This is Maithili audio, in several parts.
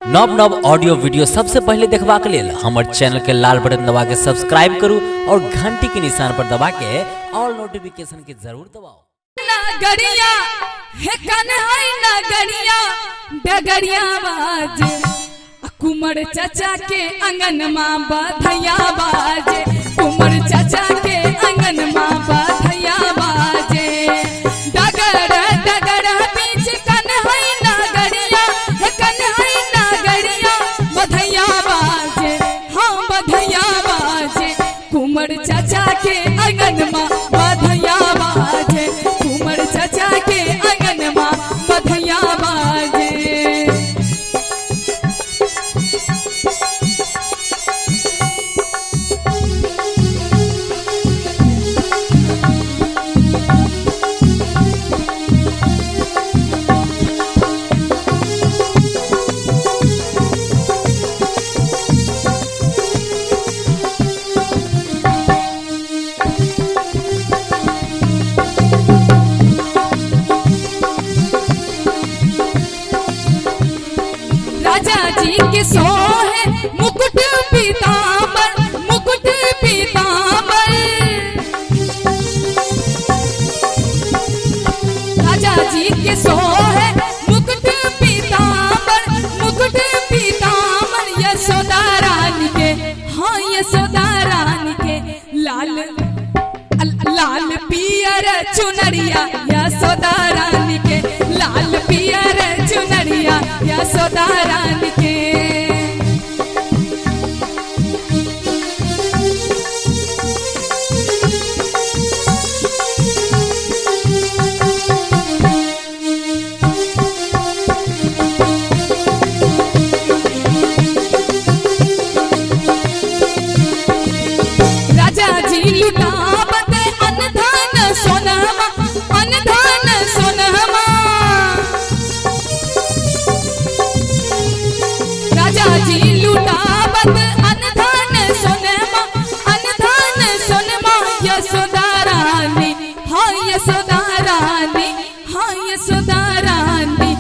नव नव ऑडियो वीडियो सबसे पहले देखबाक लेल हमर चैनल के लाल बटन दबा के सब्सक्राइब करू और घंटी के निशान पर दबा के ऑल नोटिफिकेशन के जरूर दबाओ। नगरिया हे कन्है नगरिया डगरिया बाजे, आ कुमर चाचा के अंगनमा बधैया बाजे, कुमर चाचा के अंगनमा बधैया बाजे। डगर डगर बीच कन्है नगरिया हे कन्है नगरिया बधैया बाजे, हाँ बधैया बाजे, कुमर चाचा के अंगनमा बधैया बाजे, कुमर चाचा के अंगनमा बधैया बाजे। राजा जी के सोहे मुकुट पीताम्बर, मुकुट पीताम्बर, राजा जी के सोहे मुकुट पीताम्बर, मुकुट पीताम्बर, यशोदा रानी के, हाँ यशोदा रानी के लाल लाल पियर चुनरिया, यशोदा रानी के लाल पियर चुनरिया, यशोदा रानी के। राजा जी लुटावत अनधन सोनमा, अनधन सोनमा, राजा जी लुटावत अनधन सोनमा, अनधन सोनमा, यशोदा रानी, हाँ यशोदा रानी, हाँ यशोदा रानी,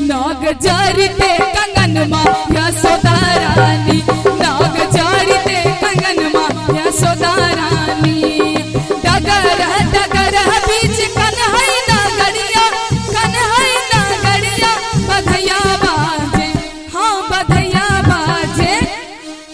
नाग जरिते कंगनमा, यशोदा रानी, नाग जरिते कंगनमा, यशोदा रानी। डगर डगर बीच कन्है नगरिया, कन्है नगरिया, बधैया बाजे, हाँ बधैया बाजे,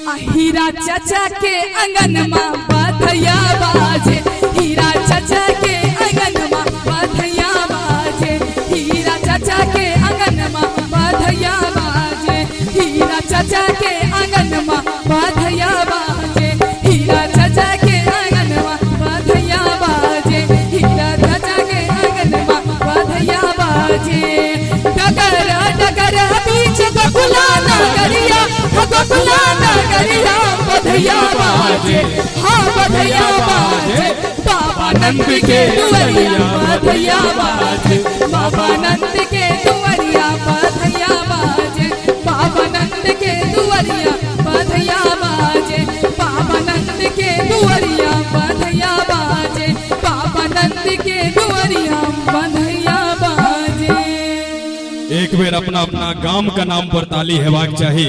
आ हीरा चाचा के अंगनमा बधैया बाजे, हीरा चाचा के अंगनमा बधैया बाजे, हीरा चाचा के अंगनमा बधैया बाजे, हीरा चाचा के अंगनमा बधैया बाजे, हीरा चाचा के अंगनमा बधैया बाजे, हीरा चाचा के अंगनमा बधैया बाजे। डगर डगर बीच गोकुला नगरिया, गोकुला नगरिया, बधैया बाजे, हाँ बधैया बाजे, बाबा नंद के दुआरिया बधैया बाजे, बाबा नंद के दुआरिया बधैया बाजे, बाबा नंद के दुआरिया बधैया बाजे, बाबा नंद के दुआरिया बधैया बाजे, बाबा नंद के दुआरिया बधैया बाजे। एक बेर अपना अपना गाम का नाम पर ताली हेबाक चाही।